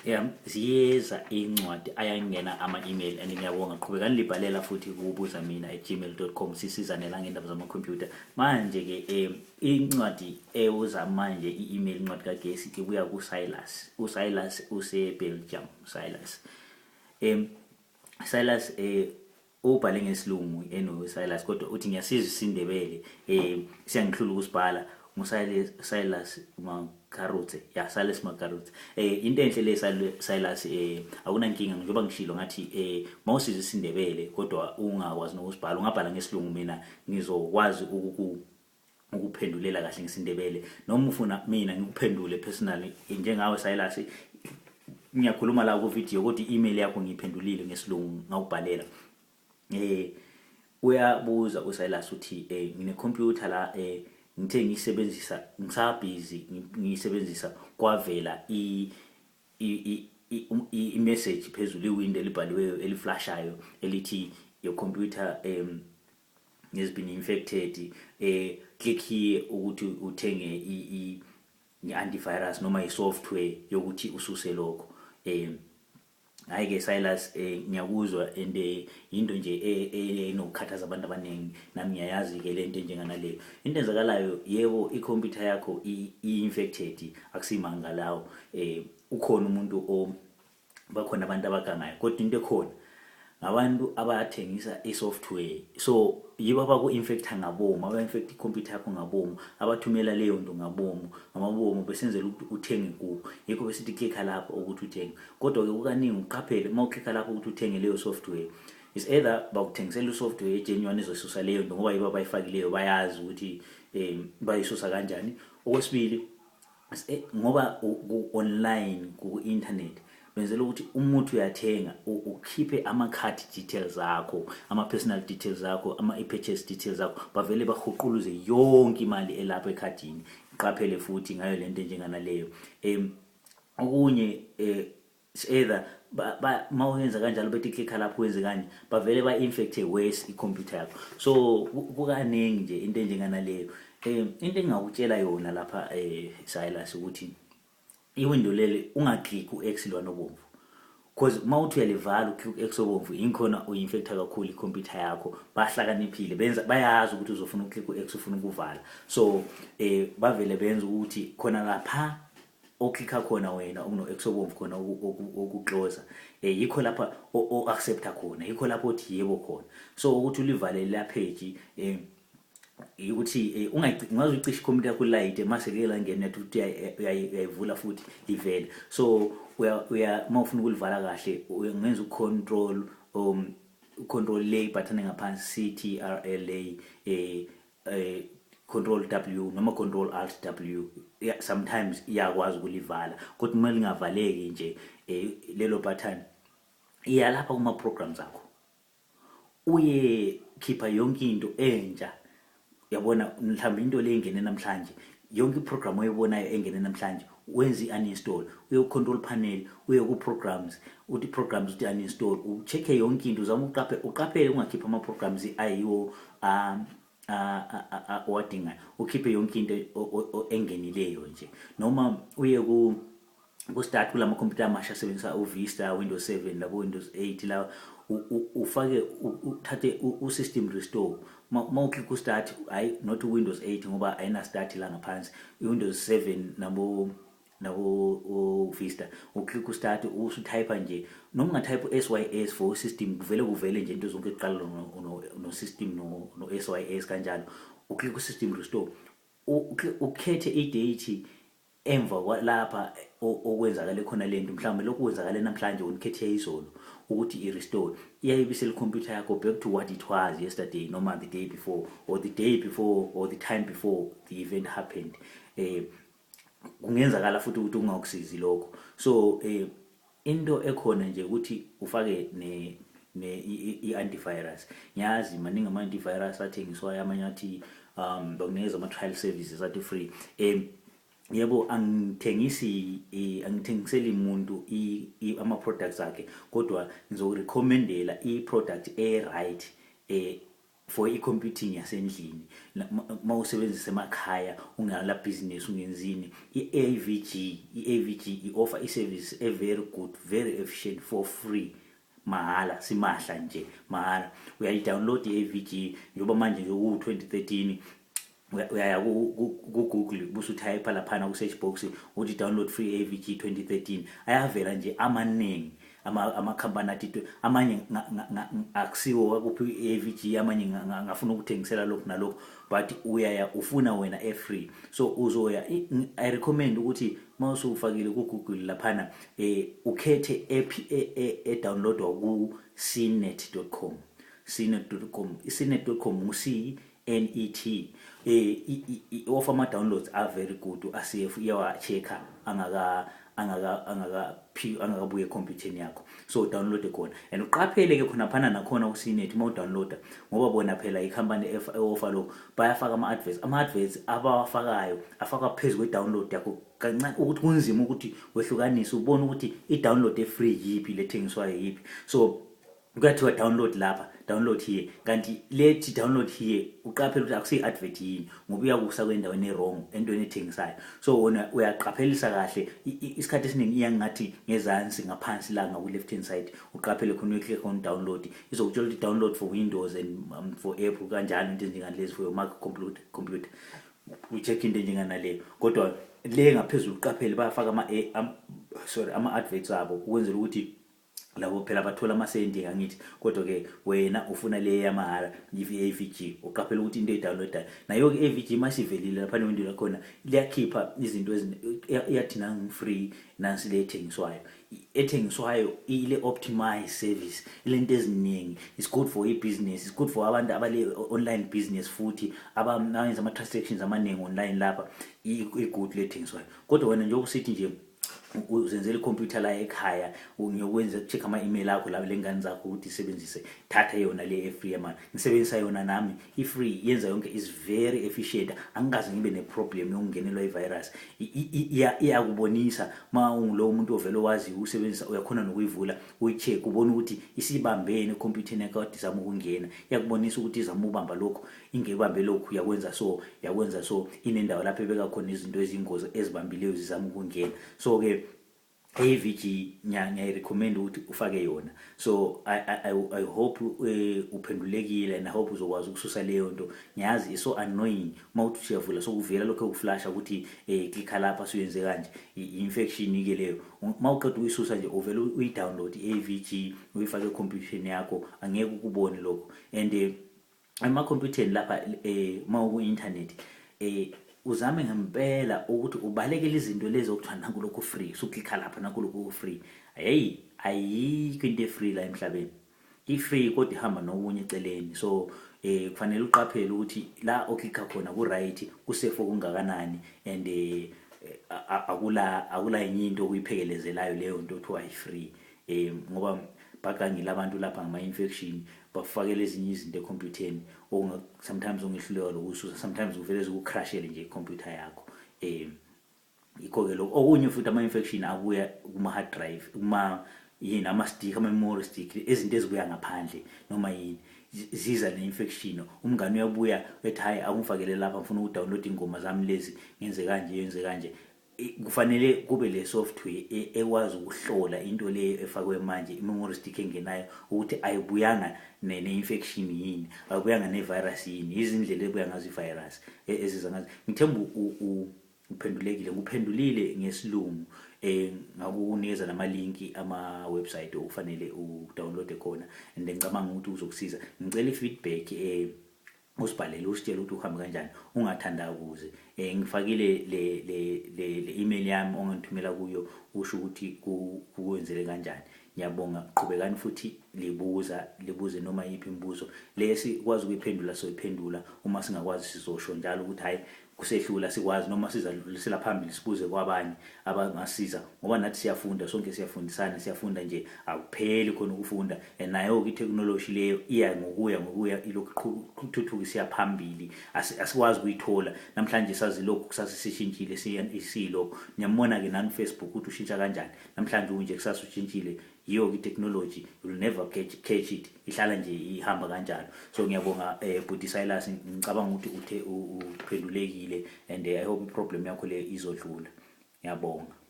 Yeah, ziyeza incwadi, ayangena ama-email and ngiyabonga. Qhubekani libhalela futhi kubuzamina@gmail.com, sisizane la ngendaba zamakhompyutha. Manje-ke incwadi ewuza manje, i-email, incwadi kagesi ibuya kuSilas. USilas use-Belgium. Silas, Silas ubhale ngesilungu eno Silas, kodwa uthi ngiyasizwa isiNdebele, siyangihlula ukusibhala. NguSilas, Silas Makarutse, ya, Silas Makarutse. Into enhle le, Silas, akunankinga. Njengoba ngishilo ngathi mawusizwa isiNdebele kodwa ungakwazi nokusibhala, ungabhala ngesilungu, mina ngizokwazi ukuphendulela kahle ngesiNdebele, noma ufuna mina ngikuphendule personally njengawe, Silas. Ngiyakhuluma la ku video, kodwa i-email yakho ngiyiphendulile ngesilungu, ngawubhalela. Uyabuza uSilas uthi ngine computer la, ngithe ngiyisebenzisa, ngisabhizi ngiyisebenzisa, kwavela i message phezulu, iwindow elibhaliweyo eliflashayo elithi "Your computer has been infected, click here ukuthi uthenge i antivirus noma i-software yokuthi ususe lokho." Hayi ke Silas, ngiyakuzwa and into nje enokukhathaza abantu abaningi, nami ngiyayazi ke lento enjenganaleyo. Into enzakalayo, yebo, ikhompyutha yakho i-infected, akusimanga lawo. Ukhona umuntu o bakhona abantu abagangayo, kodwa into ekhona ngabantu abathengisa i-software, so yibo abaku-infecta ngabomu, aba-infect ikhompyutha yakho ngabomu, abathumela leyo nto ngabomu, ngamabomu, besenzela ukuthi uthenge kubo. Yikho besithi klikha lapho ukuthi uthenge. Kodwa-ke kukaningi uqaphele, uma uklikha lapho ukuthi uthenge leyo software, is either bakuthengisela i-software egenuine ezosusa leyo nto, ngoba yibo abayifakileyo, bayazi ukuthi bayisusa kanjani. Okwesibili, ngoba ku-online, ku-internet, benzela ukuthi umuthi uyathenga ukhiphe ama-card details akho, ama-personal details akho, ama-i-purchase details akho, bavele bahuquluze yonke imali elapho ekhadini. Qaphele futhi ngayo lento enjenganaleyo. Okunye, either mawuyenza kanjalo, bethi klikha lapho wenze kanje, bavele ba-infecte worse ikhompyutha yakho. So kukaningi nje into enjenganaleyo. Into engingakutshela yona lapha, Silas, ukuthi iwindow leli ungaklikhi u-X lwana obomvu, because uma uthi uyalivala, uklikha u-X obomvu, inkhona uyi-infecta kakhulu ikhompyutha yakho. Bahlakaniphile, benza bayazi ukuthi uzofuna uklikha u-X, ufuna ukuvala, so bavele benza ukuthi khona lapha oklikha khona wena okuno-X obomvu khona okuclosa, yikho lapha o-accepta khona, yikho lapho othi yebo khona. So ukuthi ulivale la page, ukuthi ungaze ucishe ikhompyutha yakho light, mase ke la ngena ukuthi uyayivula futhi livele. So uya uma ufuna ukulivala kahle, ungenza ucontrol control le button engaphansi, CTRL A, control W noma control alt W. Yeah, sometimes iyakwazi ukulivala, kodwa uma lingavaleki nje lelo button, iya lapha kuma programs akho, uye khipha yonke into entsha. Yabona, mhlawumbe into le ingene namhlanje, yonke iprogram oyibonayo engene namhlanje, wenze i-uninstall. Uye ku-control panel, uye ku-programs, uthi programs, uthi uninstall, ucheck-e yonke into, uzame uqaphe, uqaphele ungakhiphi ama-programs ayiwo owadingayo, ukhiphe yonke into engenileyo nje. Noma uye ku start kulama computer amasha asebenzisa uVista, Windows 7 labo, Windows 8 la, ufake uthathe u-system restore. Ma uclick u-start, hayi, not Windows 8 ngoba ayina start la ngaphansi, i-Windows 7 nabo uVista, uclick u-start, usutype nje, noma ungatype SYS for system, kuvele nje into zonke eqala no system, no SYS kanjalo. Uclick u-system restore, ukhethe i-date emva kwalapha okwenzakale khona lento. Mhlawumbe lokhu kwenzakale namhlanje, unikhethe izolo ukuthi i-restore, iyayibisela ikhompyutha yakho back to what it was yesterday, noma the day before, or the day before, or the time before the event happened. Kungenzakala futhi ukuthi ungakusizi lokho. So into ekhona nje ukuthi ufake ne i-antivirus. Ngiyazi maningi ama-antivirus athengiswayo, amanye athi bakunikeza ama-trial services, athi free. Yebo, angithengisi, angithengiseli umuntu ama-products akhe, kodwa ngizokurecommendela i-product e-right. For i-computing yasendlini, mawusebenzisa emakhaya, ungala business, ungenzini, i-AVG, i-AVG i-offer i-service a very good, very efficient, for free, mahala, simahla nje, mahala. Uyayi-download i-AVG njengoba manje nje ku-2013. Uyaya ku-Google, busu-type laphana ku-search box uthi "download free AVG 2013". Ayavela nje amaningi amakhampani athi amanye akusiwo akuphi i-AVG, amanye ngafuna ukuthengisela lokhu nalokhu, but uyaya ufuna wena e-free. So uzoya, I recommend ukuthi mawusufakile ku-Google laphana, ukhethe e-downloadwa ku cnet.com, cnet.com, cnet.com, ngu-C N E T. I-offer ama downloads are very good, a-safe, iyawa-check-a angakabuye ekhompyutheni yakho. So download khona and uqaphele ke khona phana nakhona ku-CNET uma u-downloada, ngoba bona phela ikhampani e-offer lokho, bayafaka ama-adverts. Ama-adverts abawafakayo afakwa phezu kwe-download yakho kancane, ukuthi kunzima ukuthi wehlukanise, ubone ukuthi i-download e-free yiphi, lethengiswayo yiphi. So kuyathiwa "download lapha, download here", kanti lethi "download here", uqaphele ukuthi akusiyi-advert yini, ngoba uyakusa kwendaweni e-wrong, entweni ethengisayo. So wona uyaqaphelisa kahle. Isikhathi esiningi iyangathi ngezansi, ngaphansi la ngaku-left hand side, uqaphele khona, uyi-click on download, izokutshela ukuthi "download for Windows and for Apple", kanjalo, into ezinjengalezi, for your Mac computer, u-check into enjenganaleyo. Kodwa le ngaphezulu, uqaphele, bayafaka sorry, ama-adverts abo ukwenzela ukuthi labo phela bathola amasenti, angithi? Kodwa ke wena ufuna le yamahhala, i-AVG. Uqaphela ukuthi into eyi-downloadayo nayo-ke i-AVG, masivelile lapha newindow lakhona liyakhipha izinto iyathi nangu-free, nansi le ethengiswayo. Ethengiswayo ile optimize service, ilento eziningi, is good for i-business, is good for abantu abale online business, futhi abayenza ama-transactions amaningi online lapha. I-good le ethengiswayo. Kodwa wena njengoba usithi nje uzenzela ikhompyutha la ekhaya, ngiyokwenza check ama-email akho la, lengane zakho ukuthi isebenzise, thatha yona le e-free mani. Ngisebenzisa yona nami, i-free, yenza yonke, is very efficient. Angikaze ngibe ne-problem yokungenelwa i-virus. Iyakubonisa ma ungulowo muntu ovele owaziyo ukusebenzisa, uyakhona nokuyivula, uyi-check, ubone ukuthi isibambene ekhompyutheni yakho kade izama ukungena. Iyakubonisa ukuthi izama ubamba lokhu, ingekubambe lokhu, yakwenza so, yakwenza so, inendawo lapho ebeka khona izinto eziyingozi ezibambileyo zizama ukungena. So-ke AVG ngiyayi-recommend ukuthi ufake yona. So I hope uphendulekile and I hope uzokwazi ukususa leyo nto. Ngiyazi is so annoying uma uthi uyavula, sokuvela lokho ukuflasha ukuthi clicka lapha, suyenze kanje. I-infection ke leyo. Uma uqeda ukuyisusa nje, uvele uyi-download i-AVG, uyifake ekhompyutheni yakho, angeke ukubone lokho. And emakhompyutheni lapha, uma uku-internet, uzame ngempela ukuthi ubalekele izinto lezi okuthiwa nanku lokhu free, su-clicka lapha, nanku lokhu free. Hey, ayikho into e-free la emhlabeni. I-free kodwa ihamba nokunye eceleni. So kufanele uqaphele ukuthi la o-clicka khona ku right, ku-safe okungakanani, and akula enye into okuyiphekelezelayo leyo nto othiwa i-free, ngoba bagangile abantu lapha ngama-infection, bakufakela ezinye izinto ekhompyutheni sometimes ungehluleka lokususa, sometimes uvele zikucrashele nje ikhompyutha yakho. Yikho-ke lokho. Okunye futhi, ama-infection abuya kuma-hard drive, kuma yini, ama-stick, ama-memory stick, izinto ezibuya ngaphandle noma yini, ziza ne-infection. Umngane uyabuya ethi, "Hayi, akungifakele lapha, ngifuna uku-download ingoma zami lezi, ngenze kanje, yenze kanje." Kufanele kube le software ekwazi ukuhlola into le efakwe manje, i-memory stick engenayo, ukuthi ayibuyanga ne-infection yini, ayibuyanga ne-virus yini. Izindlela ebuya ngazo i-virus, eziza ngazo. Ngithemba uphendulekile, nguphendulile ngesilungu, ngakunikeza nama-link ama-website okufanele u-download khona, and ngicabanga ukuthi uzokusiza. Ngicela i-feedback, usibhalele, usitshele ukuthi uhambe kanjani, ungathandabuze. Ngifakile le email yami ongithumela kuyo, usho ukuthi kukwenzele kanjani. Ngiyabonga, qhubekani futhi libuza, libuze noma yiphi imibuzo. Lesikwazi ukuyiphendula soyiphendula, uma singakwazi sizosho njalo ukuthi hayi, kusehlula sikwazi, noma sizadlulisela phambili, sibuze kwabanye abangasiza, ngoba nathi siyafunda sonke, siyafundisana, siyafunda nje, akupheli khona ukufunda. And nayo-ke itheknoloji leyo iya ngokuya ngokuya ilokhu ithuthuka, isiya phambili. Asikwazi ukuyithola namhlanje sazi lokhu, kusasa sishintshile, siyilokhu. Niyambona-ke nani Facebook ukuthi ushintsha kanjani, namhlanje unje, kusasa ushintshile. Yiyo i-technology, you'll never catch it, ihlala nje ihamba kanjalo. So ngiyabonga, bhuti Silas, ngicabanga ukuthi uthe uphendulekile and I hope i-problem yakho le izodlula. Ngiyabonga.